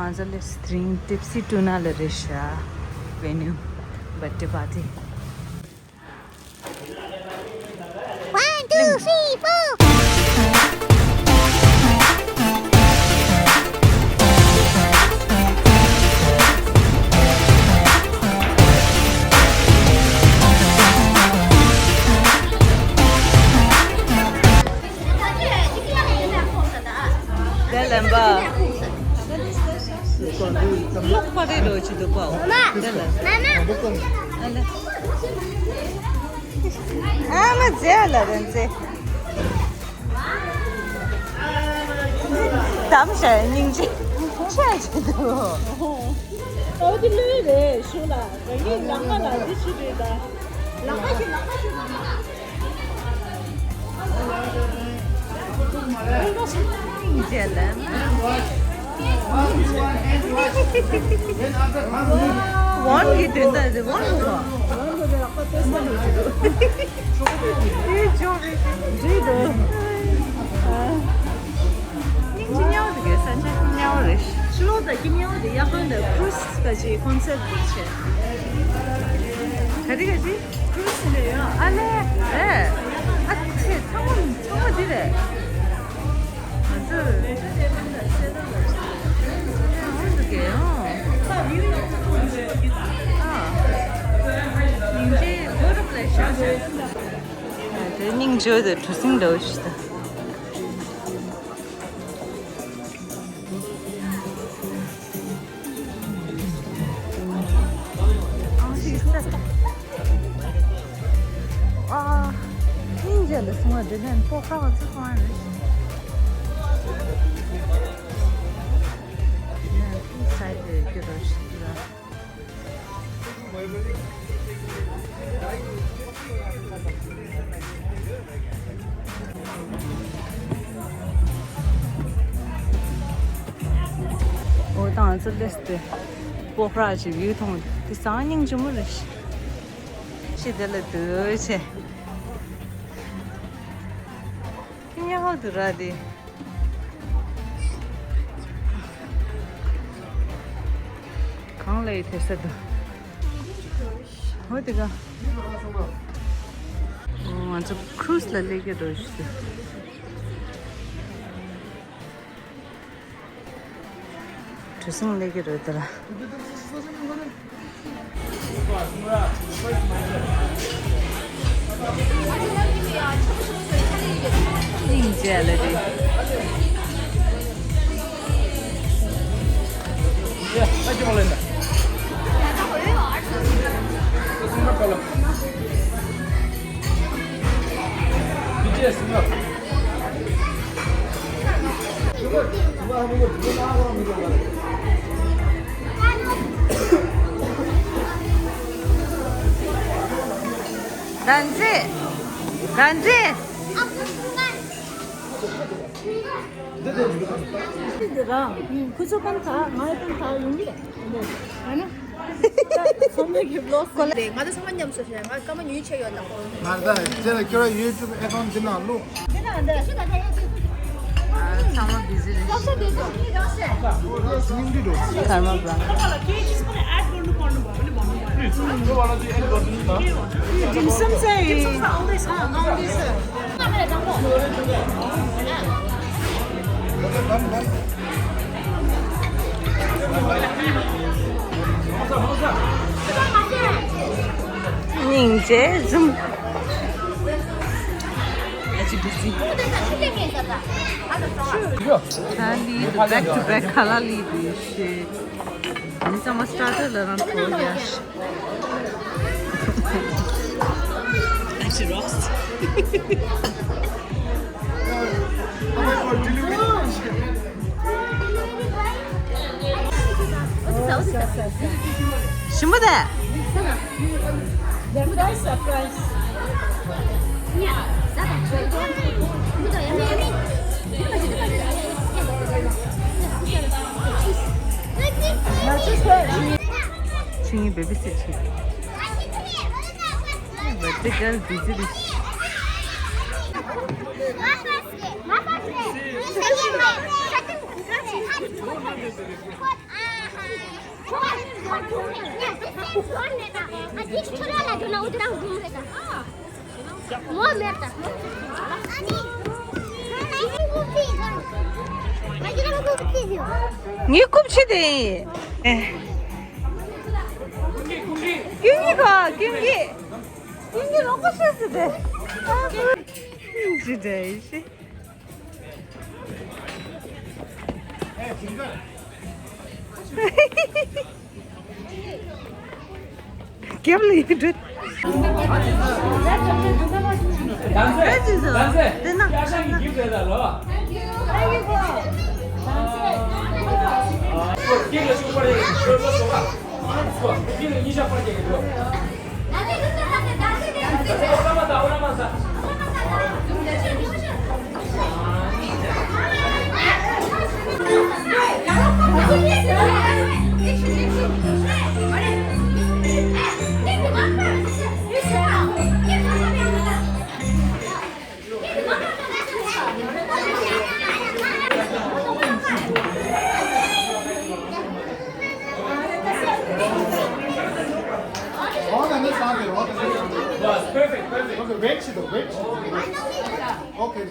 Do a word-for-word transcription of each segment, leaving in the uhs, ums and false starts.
ང་ཚོ་ལས་དེ་རིང་ཊིབ་སི་ཊུ་ན་ལ་རེད་ཤག་ཝེ་ནིའུ་བར་ཐི་པར་ཊི། One, two, three, four. དེ་ལན་པ། ལོག་པ་རེད་འགྲོ་ཆུ་འདུག་པའོ། དེ་ལ། ཨ་མ་མཛེས་ལ་རན་ཚེ། དམ་ཞལ་སྙིང་རྗེ་ཆེ་ཆེ་འདུག་ཨོ་དེ་ལོས་རེད་ཞུ་ལ། རང་ཉིད་ལག་པ་ལ་འདི་ཞུ་རེད་ད། ལག་པ་ཞུ་ལག་པ་ཞུ་ལག་པ། ཝོན་གྱི་དོན་དག་དེ་ཝོན་གོ། ཝོན་གོ་དེ་ལག་པ་ཏོག་ཙམ་ཡོད་ཀྱི་འདུག་ཨེ་ཇོ་རེད། འདྲིས་འདུག་སྙིང་རྗེ་ཉལ་བ་དེ་གའི་ས་ཆ་ཉལ་བ་རེད། ཕྱི་ལོགས་དང་ཀི་ཉལ་བ་དེ་ཡག་པོ་འདུག་ཁུ་རུ་སི་ད་ཅིག་ཁོན་སེབ་དེ་བྱས། ག་དེ་ག་དེ། ཨ་ལས། ཨེ། ཨ་ཚེ་ཚང་མ་ཚང་མ་འདི་རེད། ང་ཚོ་འོང་འདུག་གས་ཨང་། ཨ། སྙིང་རྗེ་གོ་རབ་ལས་ཤག་དེ་སྙིང་རྗེ་དེ་གྲུ་གཟིངས་འདྲ་བོ་ཞིག་དང་། ཨ། སྙིང་རྗེ་ལ་སོང་བ་འདྲ་ནས་པོ་ཁ་བ་ཚོ་སོང་བ་རེད། ས་ཡི་སྐྱོ་རོ་ཞིག་ལ། འོ་ད་ང་ཚོ་སླེབས་ཏེ་པོ་ཁ་ར་ཅིག་བིའུ་མཐོང་དེ་སང་སྙིང་རྗེ་མོ་རེད། ཤི་དེ་ལ་དུ་ཆེ། ཁྱི་ཉག་དུ་ར་དེ། གང་ལ་ཡི་དེ་ས་དུ། འོ་དེ་ག་ང་ཚོ་ཁུ་རུ་སི་ལ་སླེབས་ཀྱི་འགྲོ་ཞུ། གྲུ་གཟིངས་སླེབས་ཀྱི་རེད་དེ་ལ། སྙིང་རྗེ་ལ་རེད། རང་རེད། རང་རེད། འདི་རང་ཁུ་ཚོ་གང་དག་ང་ཡི་གང་དག་ཡོང་གི་རེད། ང་ན། ཚང་མས་ཀྱི་བློ་སེམས་དེ་ང་ཚོ་ཚང་མ་མཉམ་སུ་བྱས་ང་སྐར་མ་ཉུལ་ཆེ་ཡོད་དམ། ང་ད་ཁྱེད་ལ་ཁྱོད་ར་ཡུ་ཊུབ་ཨེ་ཀའུན་འདི་ནང་བླུག་ཚང་མ་བི་ཟི་རེད། སྙིང་རྗེ་འགྲོ། ཀརྨ་བྷ་ར། ཌིམ་སམ་ཟེར། སྙིང་རྗེ་ཟུམ། ཨ་ཅི་བི་ཟི། ཁ་ལི་དུ་back to back ཁ་ལ་ལི་དུ་ཤེ། ཨ་ནི་ཚང་མ་སི་ཊར་ཊར་ལ་རང་ཐོ་རྒྱ་ཤེ། ཨ་ཅི་རོགས། ཞིམ་པོ་དེ། ཆིང་ཡི་བེ་བི་སི་ཊི་བྱེད། But the girl busy this. ངའི་རྐུབ་ཆེ་དེ་ཡིན། ཀུན་གྱིས་གོ་ཀུན་གྱིས། ཀུན་གྱིས་རོགས་པ་བྱས་ཟེར་ཏེ། ཅི་འདྲ་ཡིན་ཤེས། རྒྱབ་ལ་ཡིན་འགྲོ། དེ་ན། Perfect, perfect. Okay, wait, wait. Okay.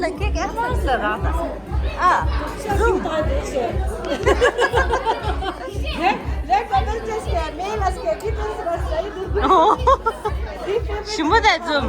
ལ་ཁྱེད་ཀྱི་ཨ་ལ་ར། ཨ། ཟུམ། རེད་རེད། ཁོ་ཚོ་ཅེས་ཀྱི་མེ་ལ་སྐད་ཀྱི་དོན་སུ་ལ་སའི་དུ། ཞིམ་པོ་དང་ཟུམ།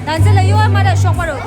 ད་ཚེ་ལ་ཡོད་མ་རེད། ཤོག་པ་རོ།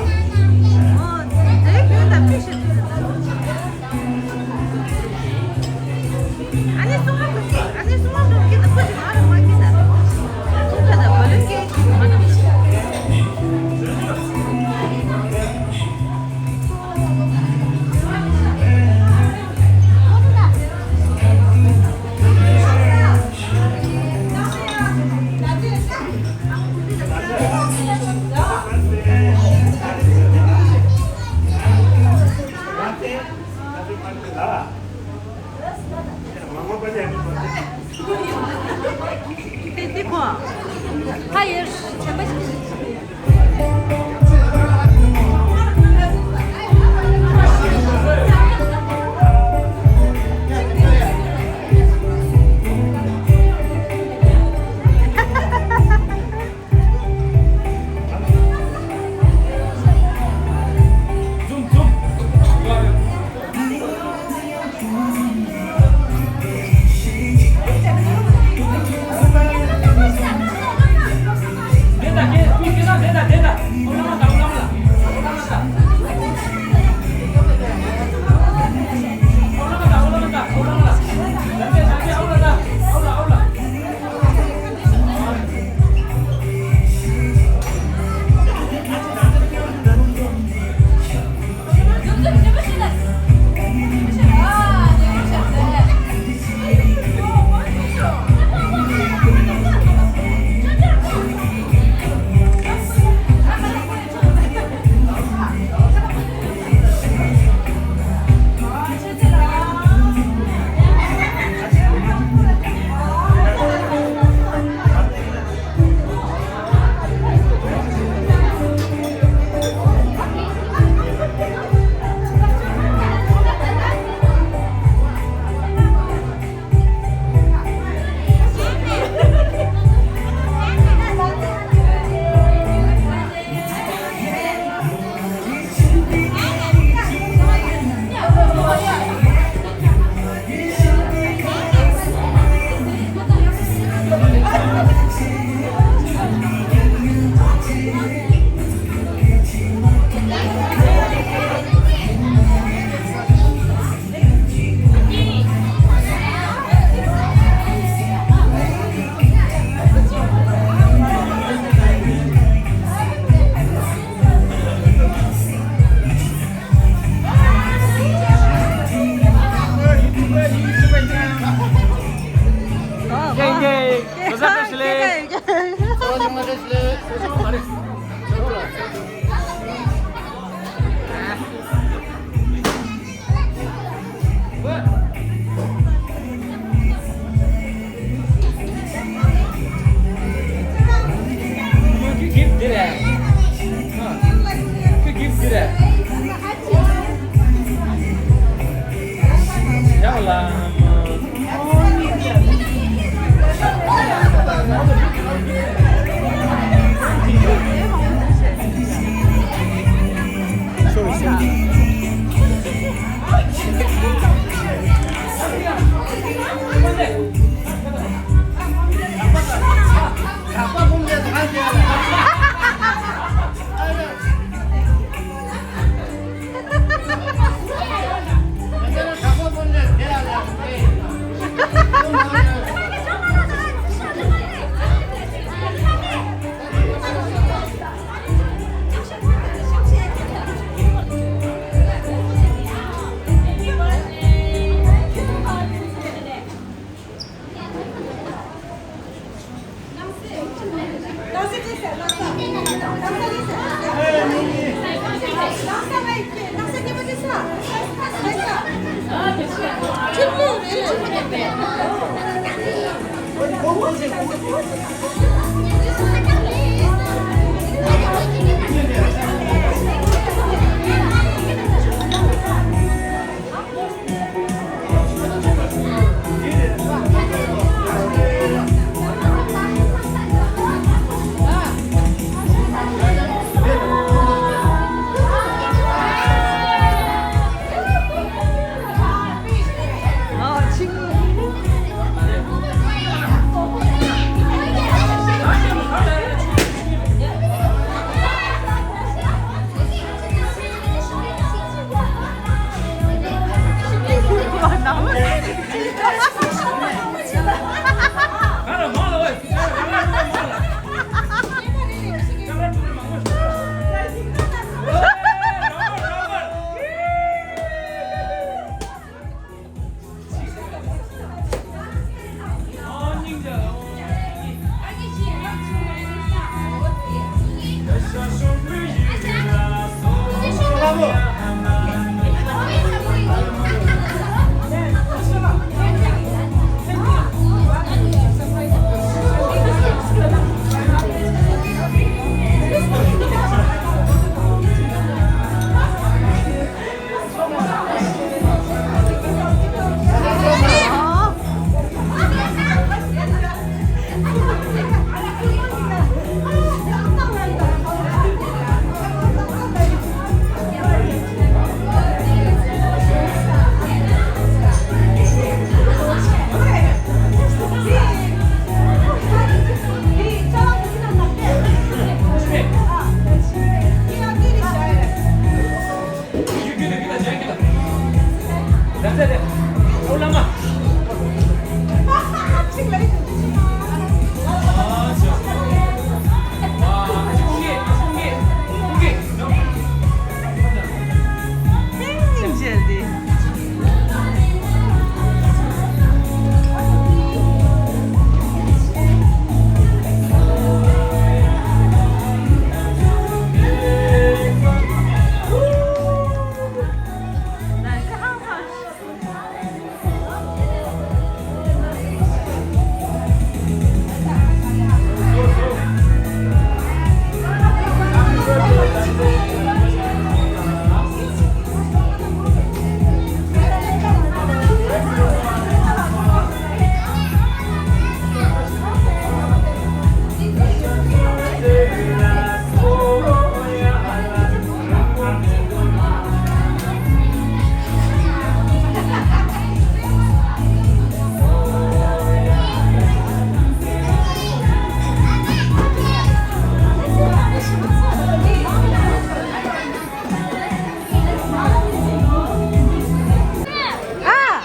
ཨ།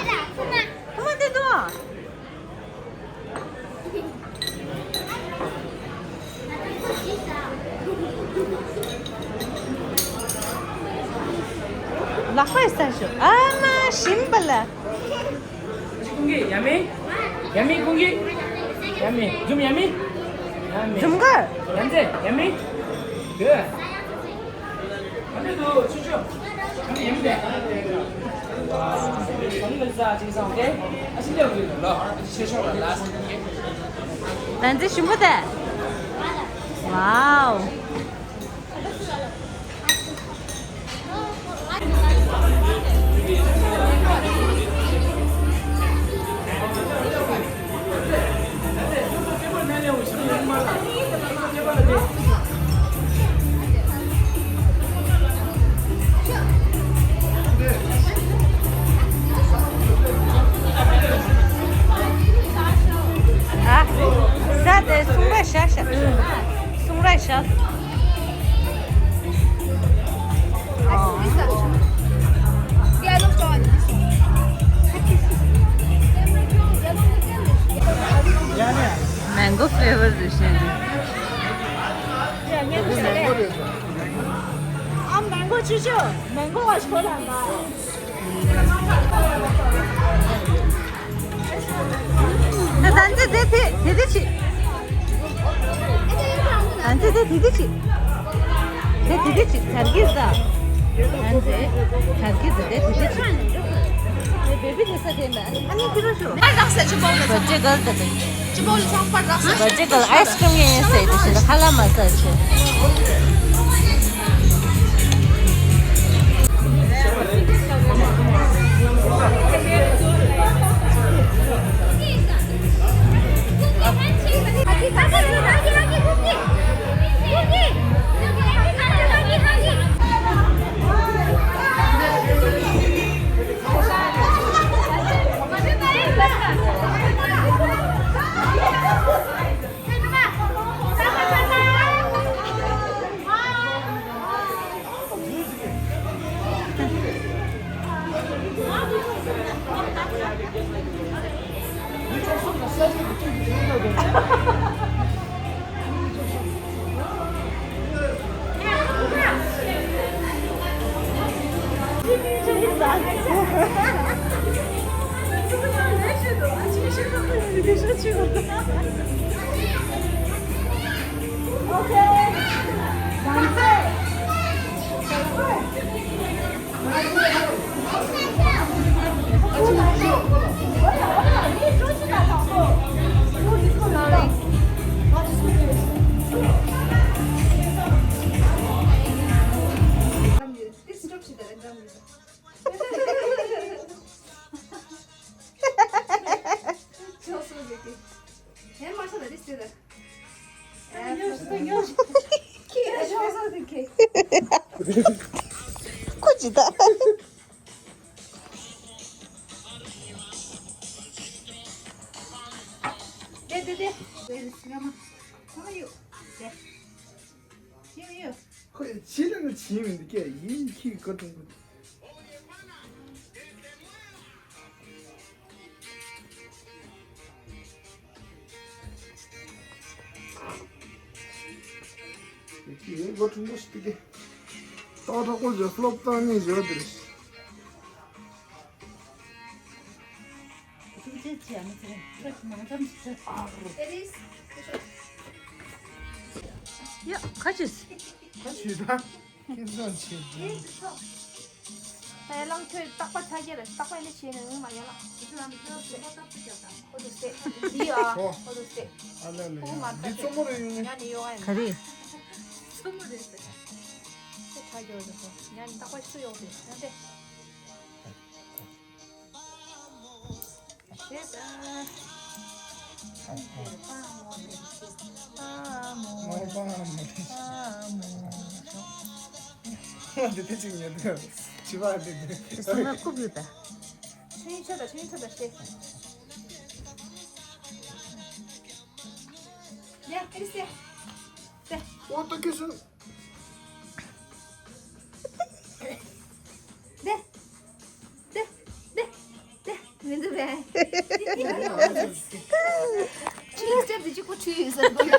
ཁོ་མ་དེ་དོ། ལག་པས་ཟ་ཤོག་ཨ་མ་ཞིམ་པ་ལ། ཁོང་གིས་ཡ་མེ། ཡ་མེ་ཁོང་གིས། ཡ་མེ། ཛུམ་ཡ་མེ། ཛུམ་གར། ཡ་མཛེས་ཡ་མེ། གི། ད་ཚེ་ཞིམ་པོ་དེ། ཝའོ། ཨ། ཟ་དེ་སུང་ར་ཤ་ཤ། སུང་ར་ཤ། Mango flavor རེད་ཤག་འདི། ཨ། མེང་གོ་ཆུ་ཆུ། མེང་གོ་བ་ཞོ་ལ་མ། ད་ད་ཚེ་དེ་དེ་དེ་དེ་ཆི། ད་ཚེ་དེ་དེ་དེ་ཆི། དེ་དེ་དེ་ཆི་ཚར་གི་ཟ། ད་ཚེ་ཚར་གི་ཟ་དེ་དེ་དེ་ཆི། དེ་བེ་བི་དེ་ས་དེ་ན་ཨ་ནི་དེ་རུ་ཤོ། ད་ཟ་ཆི་པོ་ལ་ཟ། ཆི་ག་ཟ་དེ། བ་ཅི་གལ་ཨའི་སི་ཀྲིམ་གི་ཡིན་ཟེར་དེ་བཞིན་ཁ་ལག་མ་ཟ་ཆེ། ཁོ་ཅི་ད། དེ་དེ་དེ། ཁོ་ཡོད། དེ། ཡོད་ཡོད། ཁོ་ཡི་ཕྱི་ལ་ནི་ཕྱིན་མི་འདུག་ཀྱེ་ཡིན་ཁྱི་ག་དུང་གུ། ཡིན་གོ་ཐུང་གོ་ཞིག་ཏུ་ཀྱེ། ཏག་ཏག་པོ་བཟོས་ཕློབ་བཏང་ནས་བཟོས་དེ་རེད། ཡ། ཁ་ཅིག་ཁ་ཅིག་ད། ཁྱེད་ཚོ་བྱེད་དུས། ད་ཡར་ལངས་ཁྱོད་རྟག་པ་ཚ་རྒྱ་རེད། རྟག་པ་ཡིན་ན་བྱས་ནས་ངོ་མ་ཡར་ལངས། ཁོ་ཚོ་སྟེ། འདི་ཡ། ཨོ། ཁོ་ཚོ་སྟེ། ཨ་ལ་ལ། ཁོ་མ་ཡ། འདི་རྟག་མཚོ་མོ་རེད་ཡོང་ནི། ཉ་ནི་ཡོང་ཨ་ཡིན། ག་རེ། མཚོ་མོ་རེད་ཟེར། ཁྱེད་ཚ་རྒྱ་རེད་ཁོ། ཉ་ནི་རྟག་པ་སུ་ཡོང་དེ་ཡང་སྟེ། ཡ། ཨེ་སེ། སེ། ཨོ་ཏོ་ཀི་སུ། དེ། དེ། དེ། དེ། མི་འདུག་རེད། ཁྱི་ལ་སྟེར་དུས་གཅིག་པོ་ཁྲུས་ཡོད་ཟེར་གོ། ང་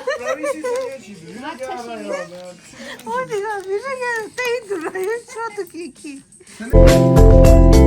ཁྲ་ཤི་ཡོད། ཨོ་དེ་ག་མི་རེ་ཡ་ལྟ་ཡི་འདུག་ར་ཡོད་ཆོག་ཏུ་ཀི་ཁྱི།